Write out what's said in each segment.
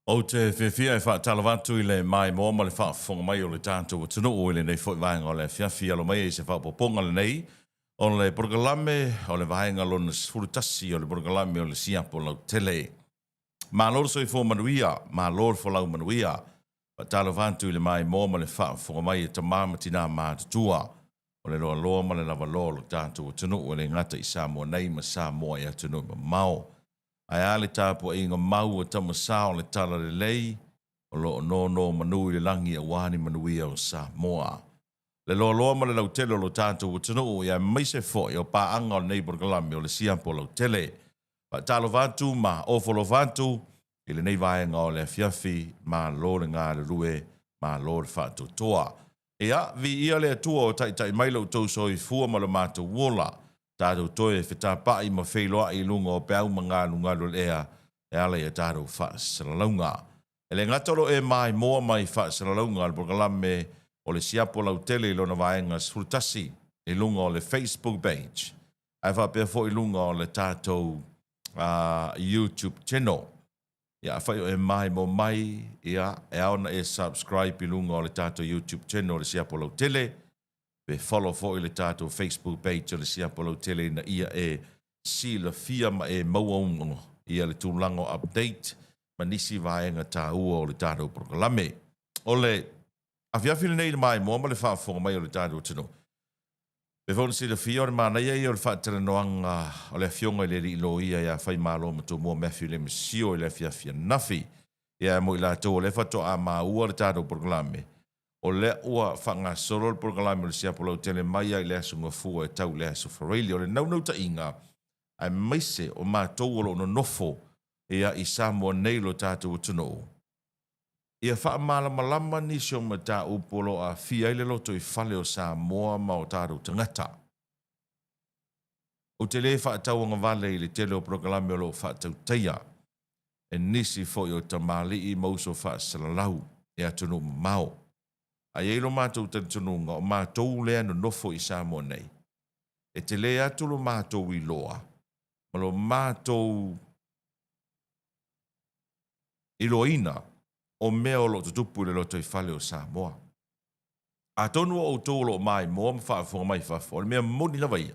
Ou te fiafia e faatalofa atu i le maimoa ma le faafofoga mai o le tatou atunuu i lenei foi vaega o le afiafi. Alo mai i se faaopoopoga lenei o le polokalame o le vaega lona 11 o le polokalame o le Siapo Lautele. Malo le soifua manuia, malo le folau manuia. Faatalofa atu i le maimoa ma le faafofoga mai e tama ma tina matutua o le loaloa ma le lavaloa o lo tatou atunuu e le gata i Samoa nei ma Samoa i atunuu mamao. Ae a le tapuaiga mau a Tama Sa o le Talalelei o lo o nonomanu i le lagi aua ni manuia o Samoa. Le loaloa ma le lautele o lo tatou atunuu aemaise foi o paaga o lenei polokalame o le Siapo Lautele. Faatalofa atu ma ofo alofa atu i lenei vaega o le afiafi, malo le galulue, malo le faatoatoa. Ia, viia le Atua o taitai mai lo outou soifua ma lo matou ola, tatou toe fetapa'i ma feiloai i luga o peau ma galugalu o le ea e ala i a tatou faasalalauga. E le gata o lo o e maimoa mai faasalalauga a le polokalame o le Siapo Lautele i lona vaega 11 i luga o le Facebook page, ae faapea foi i luga o le tatou YouTube channel. Ia, afai o e maimoa mai, ia, e ao ona e subscribe i luga o le tatou YouTube channel o le Siapo Lautele, pe follow foi le tatou Facebook page o le Siapo Lautele ina ia e silafia ma e maua ia le tulaga o update ma nisi vaega taua o le tatou polokalame. O le afiafi lenei i le maimoa ma le faafofoga mai o le tatou atunuu, E pei foi ona silafia, o le manaia ia o le faatalanoaga o le Afioga i le Alii Loia ia Faimalo Matumua Matthew Lemisio i le afiafi ananafi. Ia mo i latou o lea faatoa maua le tatou polokalame, o lea ua faagasolo le polokalame o le Siapo Lautele mai lava i le Aso Gafua e tau i le Aso Faraile. O le naunautaiga, aemaise o matou o lo o nonofo ia i Samoa nei lo tatou atunuu, Ia faamalamalama nisi o mataupu o lo o aafia ai le lotoifale o Samoa ma o tatou tagata. Ou te le faatauagavale i le tele o polokalame o lo o faatautaia e nisi foi o tamalii ma uso faasalalau i atunuu mamao. Ae i ai lo matou talitonuga o matou lea nonofo i Samoa nei, e tele atu lo matou iloa ma lo matou iloaina o mea o lo o tutupu i le lotoifale o Samoa. Atonu o outou o lo o maimoa ma faafofoga mai fafo, o le mea moni lava ia,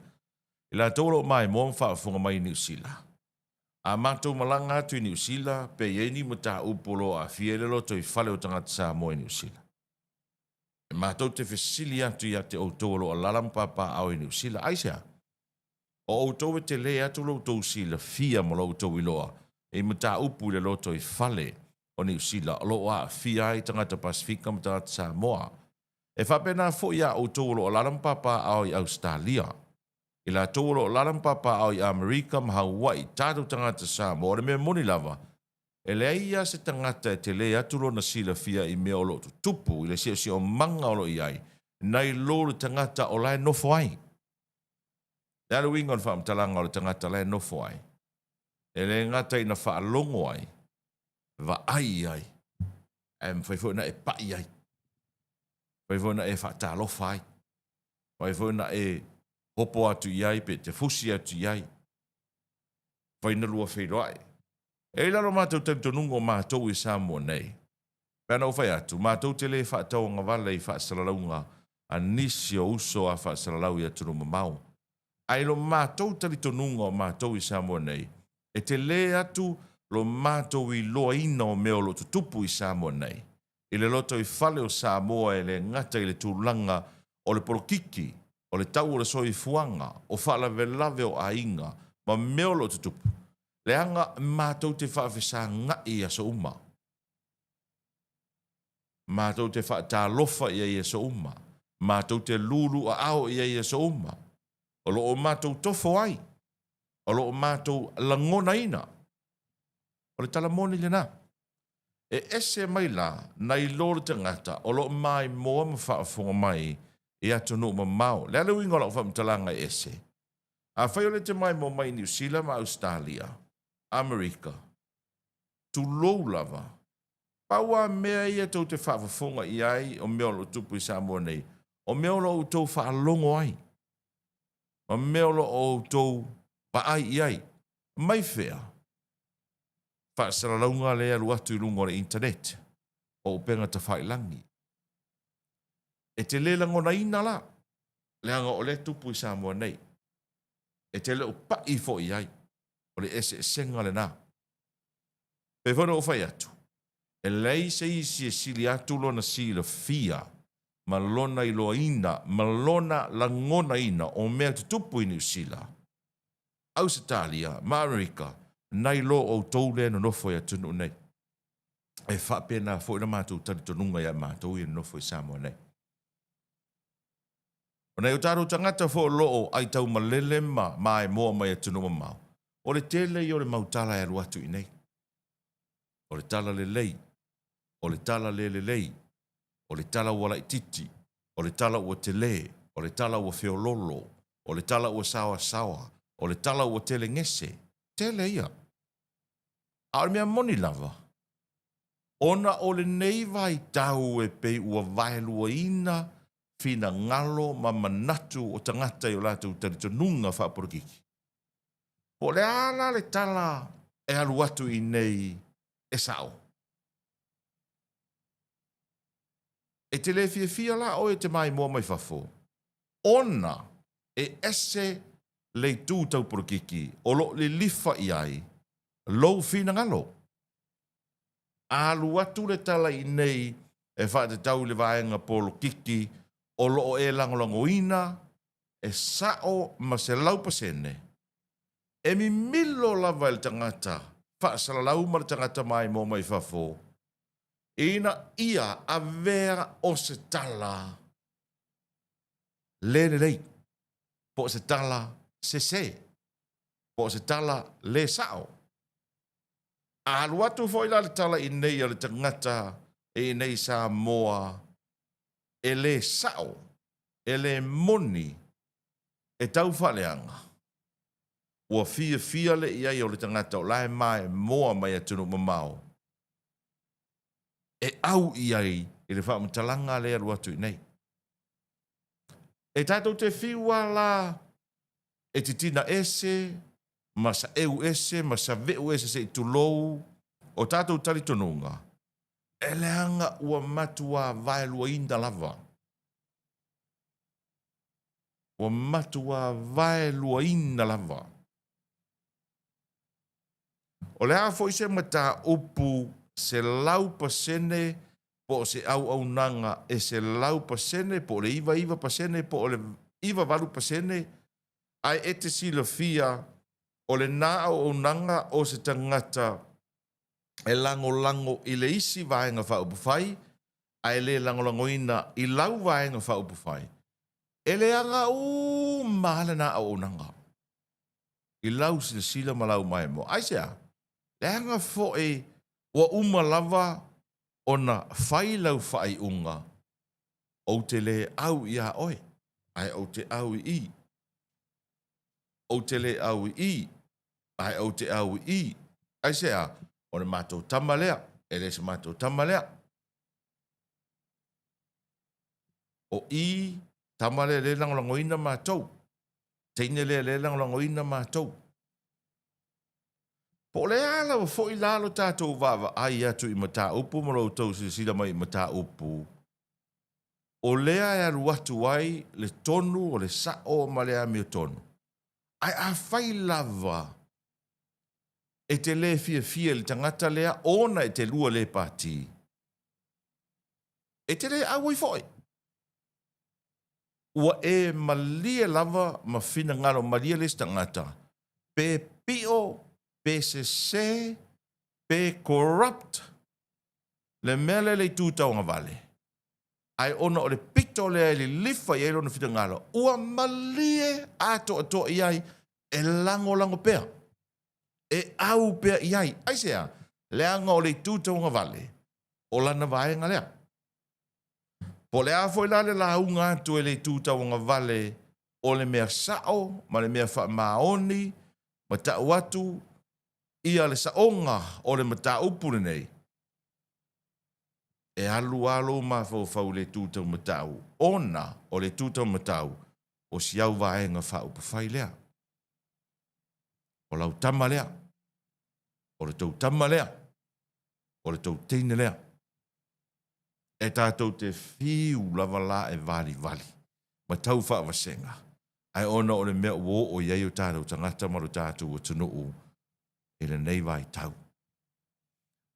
i latou o lo o maimoa ma faafofoga mai i Niu Sila. A matou malaga atu i Niu Sila, pe i ai ni mataupu o lo o aafia ai le lotoifale o tagata Samoa i Niu Sila, e matou te fesili atu ia te outou o lo o alaala ma papaaao i Niu Sila, aisea? O outou e tele atu lo outou silafia ma lo outou iloa i mataupu i le lotoifale o Niu Sila o lo o aafia ai tagata Pasefika ma tagata Samoa. E faapena foi iā outou o lo o alaala ma papaaao i Ausetalia, i latou o lo o alaala ma papaaao i Amerika ma Haua'i, tatou tagata Samoa, o le mea moni lava, e leai lava se tagata e tele atu lona silafia i mea o lo o tutupu i le siosiomaga o lo o i ai, nai lo le tagata o la e nofo ai. Le a le uiga o le faamatalaga o le tagata la e nofo ai? E le gata ina faalogo ai, vaai ai, ae mafai foi ona e pai ai, mafai foi ona e faatalofa ai, mafai foi ona e hopo atu i ai pe te fusi atu i ai, mafai ona lua feiloai. E i ai la lo matou talitonuga o matou i Samoa nei, Pe ana ou fai atu, matou te le faatauagavale i faasalalauga a nisi o uso a faasalalau i atunuu mamao. Ae i lo matou talitonuga o matou i Samoa nei, e tele atu lo matou iloaina o mea o lo o tutupu i Samoa nei, i le lotoifale o Samoa e le gata i le tulaga o le polokiki, o le tau o le soifuaga, o faalavelave o aiga, ma mea o lo o tutupu, leaga matou te faafesaga'i i aso uma. Matou te faatalofa i ai i aso uma. Matou te luluaao i ai i aso uma. O lo o matou tofo ai. O lo o matou lagonaina. O le tala moni lena. E ese mai la nai lo le tagata o lo o maimoa ma faafofoga mai i atunuu mamao. O le a le uiga o lau faamatalaga e ese? Afai o lea e te maimoa mai i Niu Sila ma Ausetalia, Amerika, tulou lava, Pau a mea ia tou te faafofoga i ai o mea o lo o tupu i Samoa nei, o mea o lo o outou faalogo ai, ma mea o lo o outou vaai i ai. Mai fea? faasalalauga lea e alu atu i luga o le internet o upega tafailagi. E te le lagonaina la, leaga o lea e tupu i Samoa nei. E te le o pai foi i ai. O le eseesega lena. E pei foi ona ou fai atu, e leai se isi e sili atu lona silafia ma lona iloaina ma lona lagonaina o mea tutupu i Niu Sila, Ausetalia ma Amerika nai lo outou lea e nonofo i atunuu nei. E faapena foi la matou talitonuga ia matou ia nonofo i Samoa nei. O nai o tatou tagata foi o lo o aitaumalele ma maimoa mai atunuu mamao, o le tele ia o le mau tala e alu atu i inei. O le tala lelei, o le tala le lelei, o le tala ua laititi, o le tala ua tele, o le tala ua feololo, o le tala ua saoasaoa, o le tala ua telegese, tele ia. A o le mea moni lava, ona o lenei vaitau e pei ua vaeluaina finagalo ma manatu o tagata i o latou talitonuga faapolokiki, po o le a la le tala e alu atu i inei e sao? E te le fiafia la oe e te maimoa mai fafo, ona e ese le itu tau polokiki o lo o lilifa i ai lou finagalo. A alu atu le tala i inei e faatatau i le vaega polokiki o lo o e lagolagoina e sao ma 100%, e mimilo lava e le tagata faasalalau ma le tagata maimoa mai fafo ina ia avea o se tala le lelei, po o se tala sese, po o se tala le sao. A alu atu foi la le tala i inei a le tagata i inei i Samoa e le sao, e le moni, e tau faaleaga, ua fiafia le i ai o le tagata o la e maimoa mai atunuu mamao e au i ai i le faamatalaga lea e alu atu i inei. E tatou te fiu lava la e titina ese ma saeu ese ma saveu ese se i tulou o tatou talitonuga, e leaga ua matuā vaeluaina lava. Ua matuā vaeluaina lava. O le a foi se mataupu 100% po o se auaunaga e 100% po o le 99% po o le 98% ae e te silafia o lena auaunaga o se tagata e lagolago i le isi Vaega Faaupufai ae le lagolagoina i lau Vaega Faaupufai, e leaga uma lava lena auaunaga i lau silasila ma lau maimoa. Aisea? Leaga foi ua uma lava ona fai lau faaiuga, ou te le au iā oe, ae ou te au i i. Ou te le au i i, ae ou te au i i. Aisea? O le matou tama lea, e le se matou tama lea. O i tama lea e le lagolagoina matou. Teine lea e le lagolagoina matou. Po o le a lava foi la lo tatou vaavaai atu i mataupu ma lo outou silasila mai i mataupu, o lea e alu atu ai le tonu o le sao ma le amiotonu. Ae afai lava e te le fiafia i le tagata lea ona e te lua le pati, e te le auai foi. Ua e malie lava ma finagalo malie le isi tagata, pe pio, pe sese, pe corrupt le mea lea i le itu tauagavale, ae ona o le pito lea e lilifa i ai lona finagalo, ua malie atoatoa i ai, e lagolago pea, e au pea i ai. Aisea? Leaga o le itu tauagavale, o lana vaega lea. Po o le a foi la le lauga atu e le itu tauagavale o le mea sao ma le mea faamaoni ma tau atu ia le saoga o le mataupu lenei, e alu lava lou mafaufau i le itu taumatau ona o le itu taumatau o si au vaega faaupufai lea. O lau tama lea. O le tou tama lea, o le tou teine lea. E tatou te fiu lava la e valivali ma tau faavasega, ae ona o le mea ua oo i ai o tatou tagata ma lo tatou atunuu i lenei vaitau.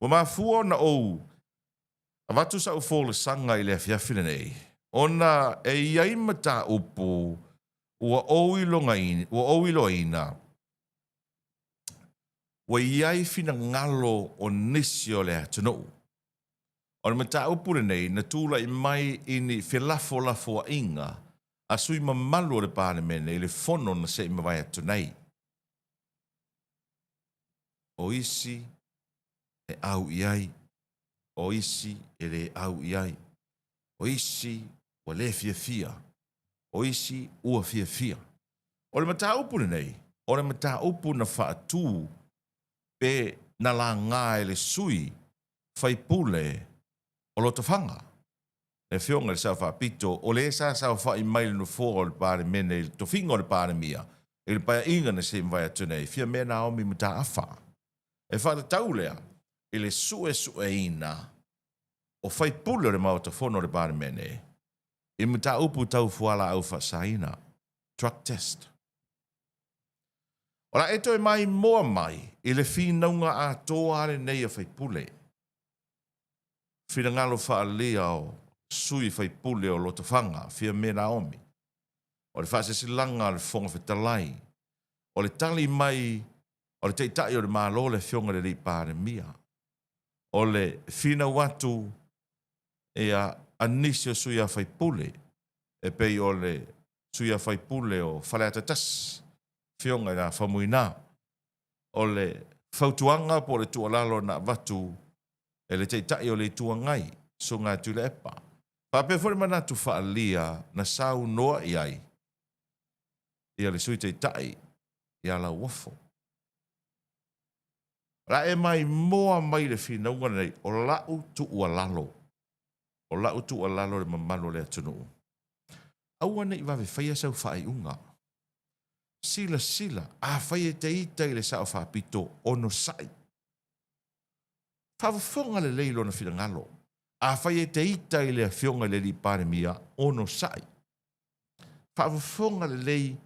Ua mafua ona ou avatu sau folasaga i le afiafi lenei, ona e i ai mataupu ua ou iloaina ua i ai finagalo o nisi o le atunuu. O le mataupu lenei na tulai mai i ni felafolafoaiga a sui mamalu o le Palemene i le fono na se i mavae atu nei. O isi e au i ai, o isi e le au i ai, o isi ua le fiafia, o isi ua fiafia. O le mataupu lenei, o le mataupu na faatu pe na laga e le sui faipule o Lotofaga, le Afioga i le Sao Faapito, o le sa saofai mai i le Nofoa o le Palemene i le tofiga o le Palemia i le Paeaiga na se i mavae atu nei, Fiame Naomi Mataafa. E faatatau lea i le suesueina o faipule o le Maota Fono o le Palemene i mataupu tau fualaau faasaina, drug test. O le a e toe maimoa mai i le finauga atoa lenei a faipule, finagalo faaalia o sui faipule o Lotofaga, Fiame Naomi, o le faasilasilaga a le Fofoga Fetalai, o le tali mai o le Taitai o le Malo, le Afioga i le Palemia, o le finau atu ia a nisi o sui faipule, e pei o le sui faipule o Faleata 1, Afioga ia Faumuina, o le fautuaga po o le tuualalo na avatu e le Taitai o le Itu Agai, Susuga Tuilaepa. Faapea foi le manatu faaalia na saunoa i ai ia le Sui Taitai ia Lauofo. O le a e maimoa mai le finauga lenei, o lau tuualalo, o lau tuualalo i le mamalu o le atunuu, aua ne i vave faia sau faaiuga. Silasila, afai e te ita i le Sao Faapito, onosai. Faafofoga lelei lona finagalo. Afai e te ita i le Afioga i le alii Palemia, onosai. Faafofoga lelei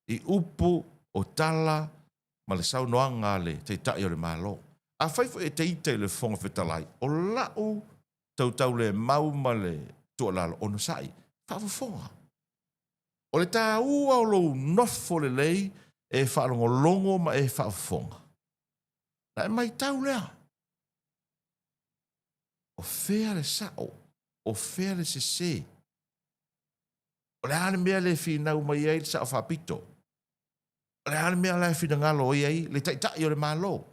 i upu o tala ma le saunoaga a le Taitai o le Malo. Afai foi e te ita i le Fofoga Fetalai, o lau tautaulemau ma le tuualalo, onosai. Faafofoga. O le taua o lou nofo lelei e faalogologo ma e faafofoga. Na e matau lea. O fea le sao, o fea le sese. O le a le mea le finau mai ai le Sao Faapito? O le a le mea la e finagalo ai ai le Taitai o le Malo?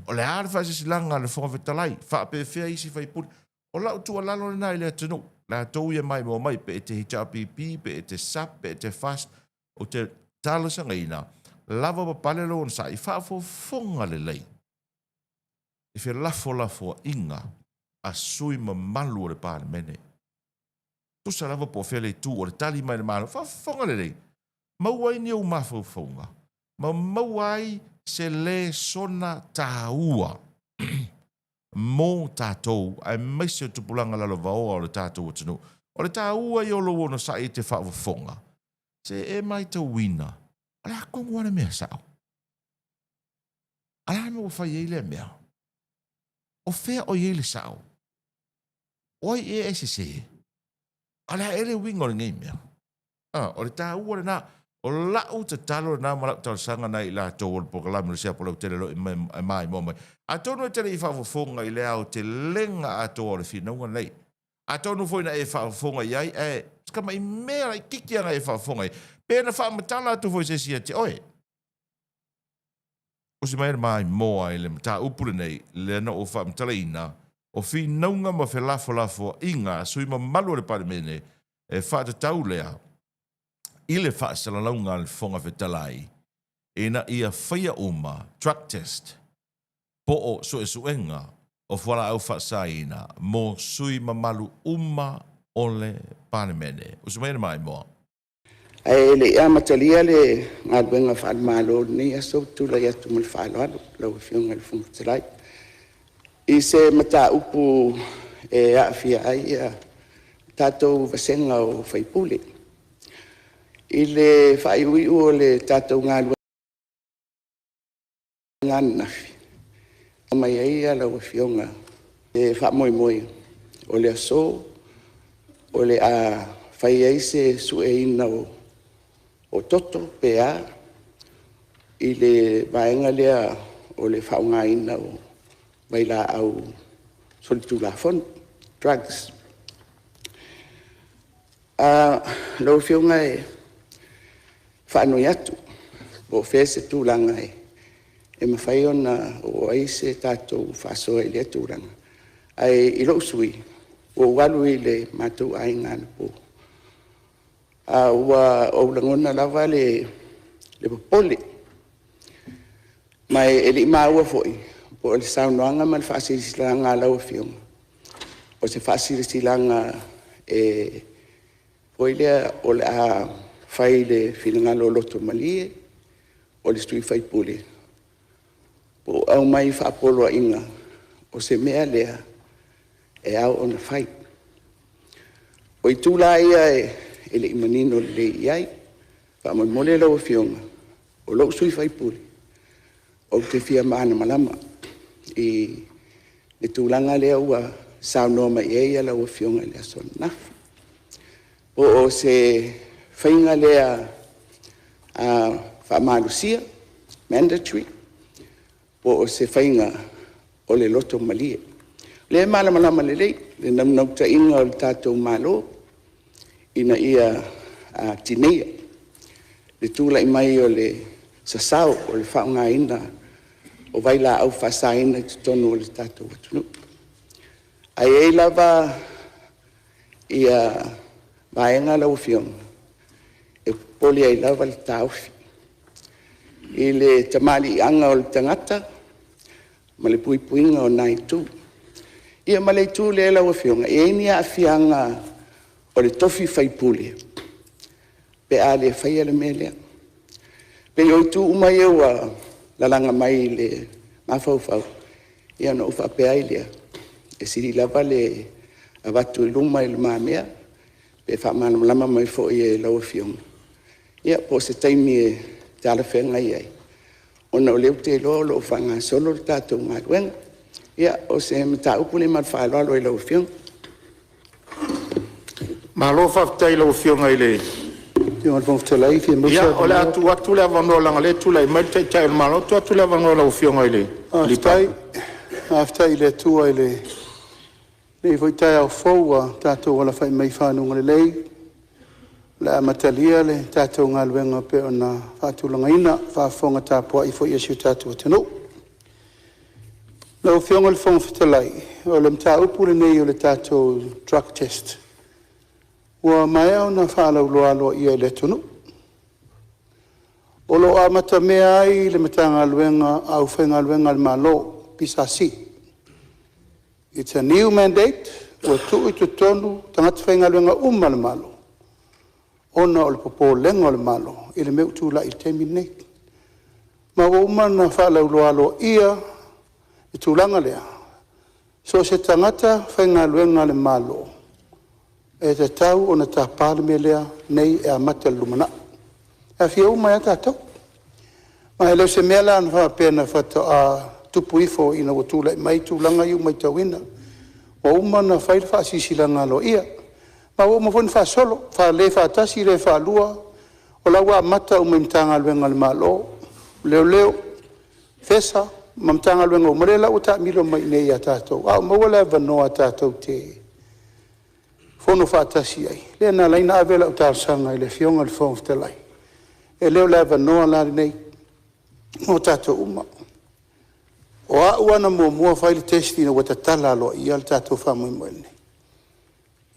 O le a le faasilasilaga a le Fofoga Fetalai? Faapefea isi faipule? O lau tuualalo lena i le atunuu, latou ia maimoa mai, pe e te HRPP, pe e te SAP, pe e te FAST, ou te talosagaina, lava papale lou onosai, faafofoga lelei i felafolafoaiga a sui mamalu o le Palemene. Tusa lava po o fea le itu o le tali mai le Malo, faafofoga lelei, maua ai ni ou mafaufauga, ma maua ai se lesona taua mo tatou, aemaise o tupulaga lalovaoa o le tatou atunuu. O le taua ia o lou onosai e te faafofoga, se e matauina, o le a tonu lava le mea sao? A le a le mea ua fai ai lea mea? O fea o i ai le sao? O ai ea e sese? A o le a ea le uiga o lenei mea? O le taua lena. O lau tatalo lena ma lau talosaga na i latou o le polokalame o le Siapo Lautele o lo o maimoa mai. Atonu e te le i faafofoga i le aotelega atoa o le finauga lenei. Atonu foi na e faafofoga i ai, ae se tamai mea laitiiti lava na e faafofoga i ai. Pe na faamatala atu foi e se isi ia te oe. Usi mai le maimoa i le mataupu lenei, lea na ou faamatalaina, o finauga ma felafolafoaiga a sui mamalu o le Palemene e faatatau lea i le faasalalauga a le Fofoga Fetalai ina ia faia uma drug test po o suesuega o fualaau faasaina mo sui mamalu uma o le Palemene. Usi mai le maimoa. Ae le i amatalia le galuega faale-Malo i lenei aso, ou te tulai atu ma le faaaloalo lau Afioga i le Fofoga Fetalai, i se mataupu e aafia ai le tatou vasega o sui usufono. I le faaiuiu o le tatou galuega ananafi, na saunoa mai ai lau Afioga i le faamoemoe o le aso o le a fai ai se sueina o toto pe a i le vaega lea o le faaaogaina o vailaau solitulafono, drugs. Lau Afioga e faanoi atu po o fea se tulaga e mafai ona oo ai se tatou faasoa i lea tulaga. Ae i lou sui usufono, ua ou alu i le matou aiga anapo, ae ua ou lagona lava le popole, ma e le i maua foi po o le saunoaga ma le faasilasilaga a lau Afioga, o se faasilasilaga foi lea o le a fai i le finagalo lotomalie o le sui usufono, po o aumai faapoloaiga o se mea lea e ao ona fai. O itu la ia e le i manino lelei i ai. Faamolemole lau Afioga, o lou sui usufono, ou te fia malamalama i le tulaga lea ua saunoa mai ai lau Afioga i le aso ananafi. Po o se faiga lea faamalosia, mandatory po o se faiga o le loto malie. O lea e malamalama lelei le naunautaiga o le tatou Malo ina ia tineia le tulai mai o le sasao o le faaaogaina o vailaau faasaina i totonu o le tatou atunuu. Ae i ai lava vaega lau Afioga e popole ai lava le taofi i le tamaliiaga o le tagata ma le puipuiga o na itu. Ia ma le itu lea lau Afioga, e i ai ni aafiaga o le tofi faipule pe a le faia le mea lea? E pei o itu uma ia ua lalaga mai i le mafaufau, ia ona ou faapea ai lea, e sili lava le avatu i luma i lumamea pe faamalamalama mai foi e lau Afioga, ia po o se taimi e talafeagai ai, ona o lea ou te iloa o lo o faagasolo le tatou galuega. Ia, o se mataupu lea ma le faaaloalo i lau Afioga. Malo faafetai i lau Afioga i le… Ia, o le a tuu atu le avanoa leaga o lea e tulai mai le Taitai o le Malo. Tuu atu le avanoa i lau Afioga i le Palemia. Faafetai i le Atua i lenei foi taeao fou ua tatou alafai mai i fanuga lelei o le a amatalia le tatou galuega e pei ona faatulagaina, a o faafofoga tapuai foi a si o tatou atunuu. Lau Afioga i le Fofoga Fetalai, o le mataupu lenei o le tatou drug test, ua maea ona faalauiloa aloaia i le atunuu. O lo o amatamea ai le Matagaluega a le Aufaigaluega a le Malo, PSC. It's a new mandate ua tuu i totonu tagata faigaluega uma a le Malo ona o le popolega o le Malo i le mea ua tulai i le taimi lenei. Ma ua uma ona faalauiloa aloaia le tulaga lea, so o se tagata faigaluega a le Malo, e tatau ona tapa le mea lea nei e amata i le lumanai, e aafia uma ai lava tatou. Ma e le o se mea la faapea na faatoa tupu ifo ina ua tulai mai tulaga ia ua matauina. Ua uma ona fai le faasilasilaga aloaia, ma ua uma foi ona faasolo, le faatasi le faalua, o la ua amata uma i Matagaluega a le Malo, Leoleo, FESA ma Matagaluega uma, lea la ua taamilo mai i inei ia tatou, a o maua le avanoa tatou te fono faatasi ai. Lea na ala ai ona ave lau talosaga i le Afioga i le Fofoga Fetalai, e le o le avanoa la lenei mo tatou uma. O au lava na muamua fai le test ina ua tatala aloaia le tatou faamoemoe lenei.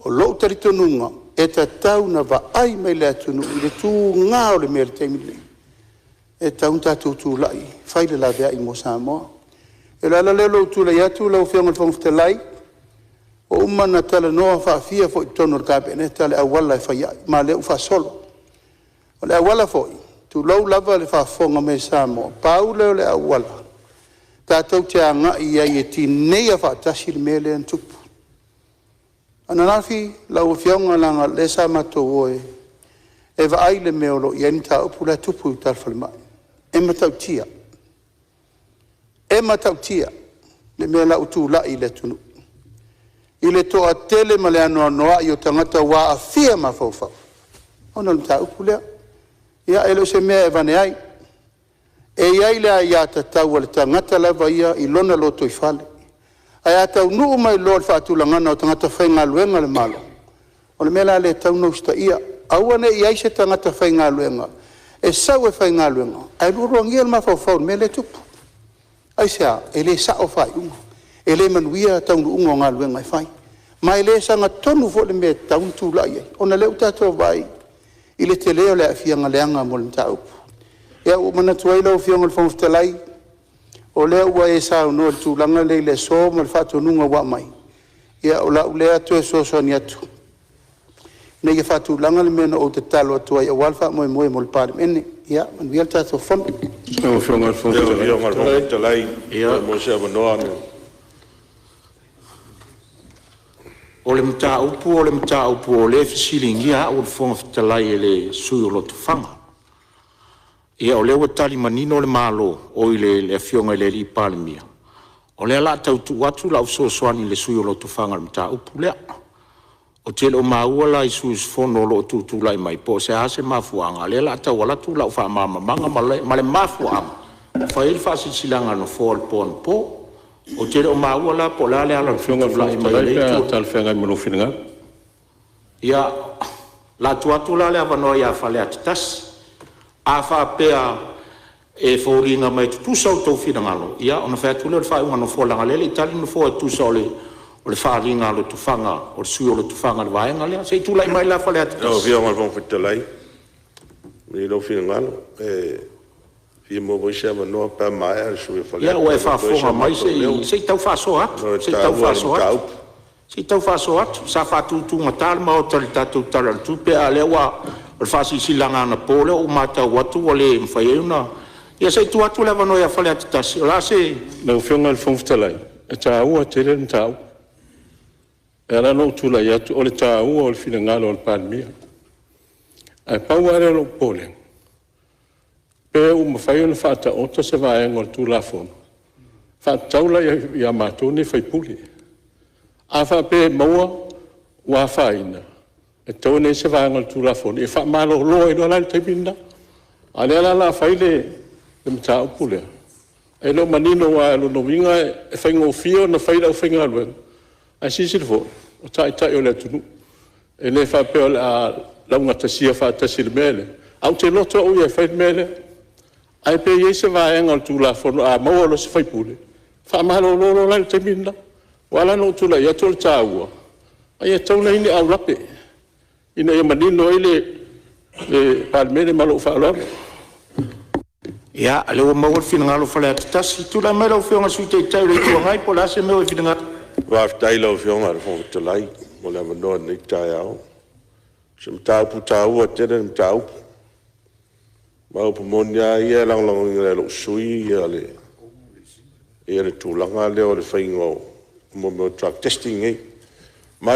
O lou talitonuga, e tatau ona vaai mai le atunuu i le tuga o le mea i le taimi lenei, e tatau ona tatou tulai e fai le laveai mo Samoa. O le ala lea o lou tulai atu lau Afioga i le Fofoga Fetalai, ua uma ona talanoa faafia foi i totonu o le Kapeneta le auala e fai ai, ma o lea ua faasolo. O le auala foi, tulou lava le faafofoga mai a Samoa, pau lea o le auala tatou te agai i ai e tineia faatasi le mea lea na tupu. Ananafi lau Afioga leaga o lea sa matou o e vaai le mea o lo o i ai le mataupu la e tupu i uta i le falemai. E matautia, e matautia le mea la ua tulai i le atunuu i le toatele ma le anoanoai o tagata ua aafia mafaufau ona o le mataupu lea. Ia e le o se mea e avane ai. E i ai le aiatatau a le tagata lava ia i lona lotoifale. Ae a taunuu mai loa i le faatulagaga o tagata faigaluega a le Malo, o le mea la lea e tatau ona usitaia, aua ne i i ai se tagata faigaluega e sau e faigaluega ae lualuagia le mafaufau i le mea lea e tupu. Aisea? E le sao faaiuga, e le manuia taunuuga o galuega e fai, ma e le sagatonu foi le mea e tatau ona tulai ai, ona o lea ua tatou vaai i le tele o le aafiaga leaga mo le mataupu. Ia ua ou manatu ai lau Afioga i le Fofoga Fetalai, o lea ua e saunoa i le tulaga lea i le aso ma le faatonuga ua aumai, ia o lau lea toe fesoasoani atu ina ia faatulaga le mea na ou tatalo atu ai aua le faamoemoe mo le Palemene. Ia manuia le tatou Fono. Lau Afioga i le Fofoga Fetalai... O le mataupu o le mataupu o lea e fesiligia au o le Fofoga Fetalai e le sui usufono o Lotofaga. Ia o lea ua tali manino le Malo, oi le Afioga i le Palemia, o lea o le a tau tuu atu lau fesoasoani i le sui usufono o Lotofaga i le mataupu lea. Ou te le o maua la i sui usufono o lo o tutulai mai po o le a se mafuaaga o lea o le a tau alu atu lau faamalamalamaga ma le mafuaaga ua fai ai le faasilasilaga a le Nofoa i le po anapo. Ou te le o maua la po o le a le ala o le tutulai mai o lea Itu. Pe a talafeagai ma lou finagalo. Ia, o le a tuu atu la le avanoa ia Faleata 1. A faapea e foliga mai e tutusa outou finagalo, ia ona fai atu lea o le faaiuga a le Nofoa leaga o lea e le i tali le Nofoa e tusa o le faaaliga a Lotofaga, o le sui usufono o Lotofaga i le vaega lea. Se i tulai mai la Faleata 1. Lau Afioga i le Fofoga Fetalai, malie lou finagalo, e fia maua foi se avanoa pe a maea le sui usufono o Faleata Ia, ua e faafofoga mai se i tau faasoa atu, ona o le se i tau taua o le faasoa atu. mataupu. Se i tau faasoa atu. Sa faatutugata le Maota i le tatou Tala o le Tupe, a o lea ua… o le faasilasilaga anapo lea ua matau atu ua le mafai ai ona… Ia se i tuu atu le avanoa ia Faleata 1, o le a se… Lau Afioga i le Fofoga Fetalai, e taua tele le mataupu. E ala ona ou tulai atu o le taua o le finagalo o le Palemia. Ae pau lava lea o lou popolega, pe ua mafai ona faataoto se vaega o le Tulafono e faatatau la ia matou nei sui usufono. A faapea e maua ua afaina, e tatau ona i ai se vaega o le Tulafono e faamalolo ai loa la i le taimi lena. A o lea la o le a fai le mataupu lea, e le o manino aua o lona uiga e faigofie ona fai e le aufaigaluega, ae silasila foi, o Taitai o le atunuu. E le faapea o le a laugatasia faatasi i le mea lea, ae ou te loto au ia e fai le mea lea. Ae pe i ai se vaega o le Tulafono a maua loa e se sui usufono, faamalolo loa la i le taimi lena. Ua ala la ona ou tulai atu o le taua, e tatau ona i ai ni aulape ina ia manino ai le Palemene. Ma lou faaaloalo. Ia, o lea ua maua le finagalo o Faleata 1. Tulai mai lau Afioga i le Sui Taitai o le Itu Agai po o le a se mea ua e finagalo ai. Faafetai i lau Afioga i le Fofoga Fetalai mo le avanoa i lenei taeao. O se mataupu taua tele le mataupu. Ma o upu moni lava ia, e lagolagoina e lou sui usufono le tulaga lea o le faiga o mea o drug testing nei. Ma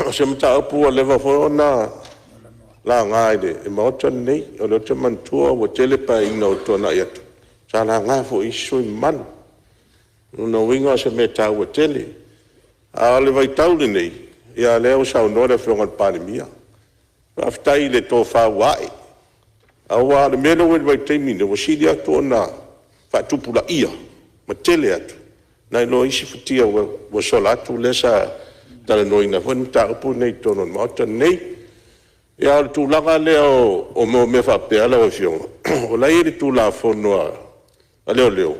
o se mataupu ua leva foi ona laga i le Maota lenei. O lea ou te manatua ua tele Paeaiga ua tuanai atu sa laga foi e isi sui usufono mamalu. O lona uiga o se mea e taua tele. A o le vaitau lenei, ia o lea ua saunoa le Afioga i le Palemia, faafetai i le tofa ua ae, aua o le mea lea ua i ai i le vaitaimi lenei, ua sili atu ona faatupulaia ma tele atu nai lo isi futia ua sola atu lea sa talanoaina foi le mataupu lenei i totonu o le Maota lenei. A o le tulaga lea o mea faapea lau Afioga, o la e i ai i le Tulafono a Leoleo,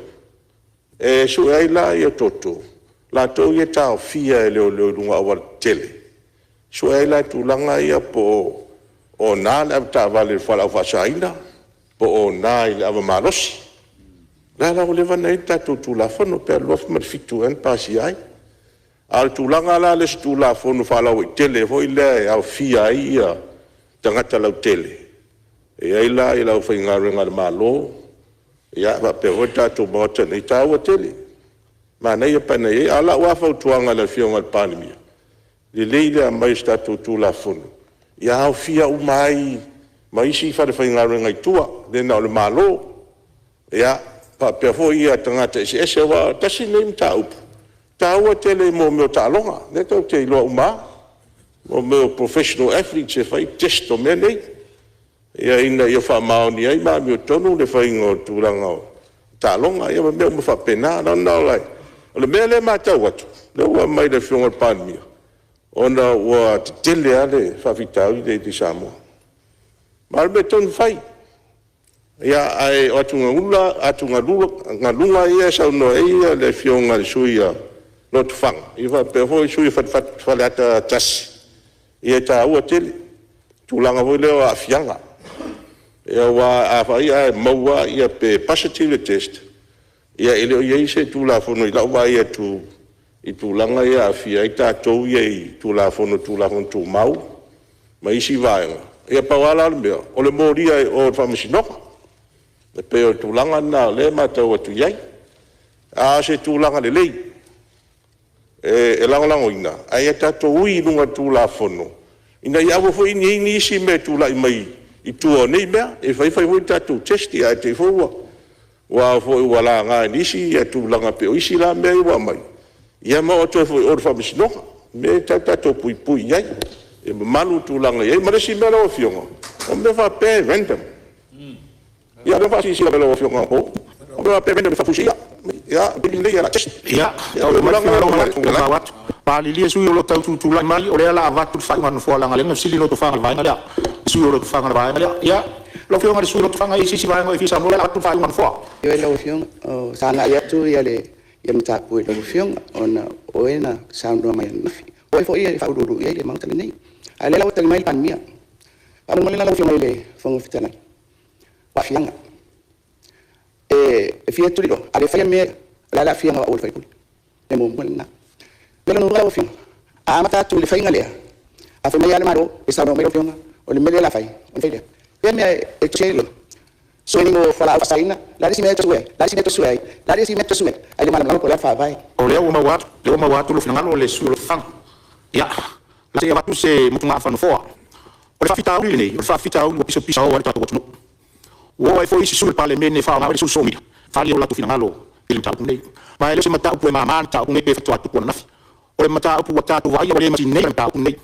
e sue ai la toto, latou ia e taofia e leoleo i luga o aualatetele, e sue ai la tulaga ia po o ona le avetaavale i le fualaau faasaina, po o ona i le ava malosi. O lea la ua leva ona i ai le tatou Tulafono, pe o le 2007 ea na pasia ai. A o le tulaga la lea i se Tulafono faalauaitele foi lea e aofia ai tagata lautele, E i ai la le aufaigaluega a le Malo faapea foi le tatou Maota nei, e taua tele, manaia pe ana i ai. A o lau lava fautuaga i le Afioga i le Palemia, lelei le aumai o se tatou Tulafono ia aofia uma ai ma isi falefaigaluega i tua, le na o le Malo, faapea foi tagata eseese. Aua tasi lenei mataupu e taua tele i mea o taaloga, lea tatou te iloa uma lava, o mea o professional athletes e fai test o mea nei, ina ia faamaoni ai ma amiotonu le faiga o tulaga o taaloga, ia ma mea uma faapena. O le mea lea e matau atu, lea ua aumai e le Afioga i le Palemia, ona ua tetele lava le faafitauli lea i Samoa. Ma o le mea tonu fai, ae o atugaluga ia e saunoa i ai le Afioga i le sui usufono o Lotofaga faapea foi le sui usufono o Faleata 1, ia e taua tele le tulaga foi lea o aafiaga. Aua afai ae maua pe positive le test, ia e le o i ai se Tulafono i lau vaai atu i tulaga ia e aafia ai tatou ia i Tulafono o Tulafono Tumau ma isi vaega. Ia pau lava la le mea, o le molia i o i le Faamasinoga. E pei o le tulaga lena o lea e matau atu i ai. A o se tulaga lelei e lagolagoina, ae ia tatou ui i luga o le Tulafono ina ia aua foi ne i i ai nisi mea e tulai mai i tua o nei mea. E fai fai foi tatou test ae te i foi ua laga e nisi tulaga e pei o isi la mea ia ua aumai, ia ma oo atu ai foi i o i le Faamasinoga. O mea ia e tatau ona tatou puipui i ai, ia mamalu le tulaga e i ai. Ma le isi mea lau Afioga, o mea faapea e random. Ia o lea la Malilie sui usufono o lo o tau tutulai mai, o lea o le a avatu le faaiuga a le Nofoa leaga o lea na fesili Lotofaga i le vaega lea, le sui usufono o Lotofaga i le vaega lea. Ia, lau Afioga i le sui usufono o Lotofaga e i ai se isi vaega o e fia saunoa ai, o lea o le a avatu le faaiuga a le Nofoa. Ioe lau Afioga, sa agai atu le mataupu i lau Afioga ona o oe na saunoa mai ananafi. O oe foi e faauluulu i ai le Maota lenei. A o lea la ua tali mai le Palemia. Faamolemole la lau Afioga i le Fofoga Fetalai, o aafiaga. E fia tuliloa, a le faia mea ia, o le a le aafiaga o au o le sui usufono? O le mea muamua lena. O le mea lona lua lau Afioga, a amata atu i le faiga lea, a fai mai lava le Malo pe saunoa mai lau Afioga o le mea lea o le a fai ona fai lea, o fea le mea e toso ai le fualaau faasaina, o le a le isi mea e toe sue ai, o le a le isi mea e toe sue ai, o le a le isi mea e toe sue ai, ae le o malamalama po o le a le faavae. O lea ua maua atu, o lea ua maua atu lou finagalo le sui usufono o Lotofaga. Ia, o le a see i avatu se motugaafa a le Nofoa. O le faafitauli lenei, o le faafitauli ua pisapisao ai le tatou atunuu. Ua oo ai foi isi sui usufono o le Palemene e faaaoga ai le social media e faaali ai o latou finagalo i le mataupu lenei. Ma e le o se mataupu e mama le mataupu lenei pe faatoa tupu ananafi. O le mataupu ua tatou vaaia ua le ma se i nei le mataupu lenei.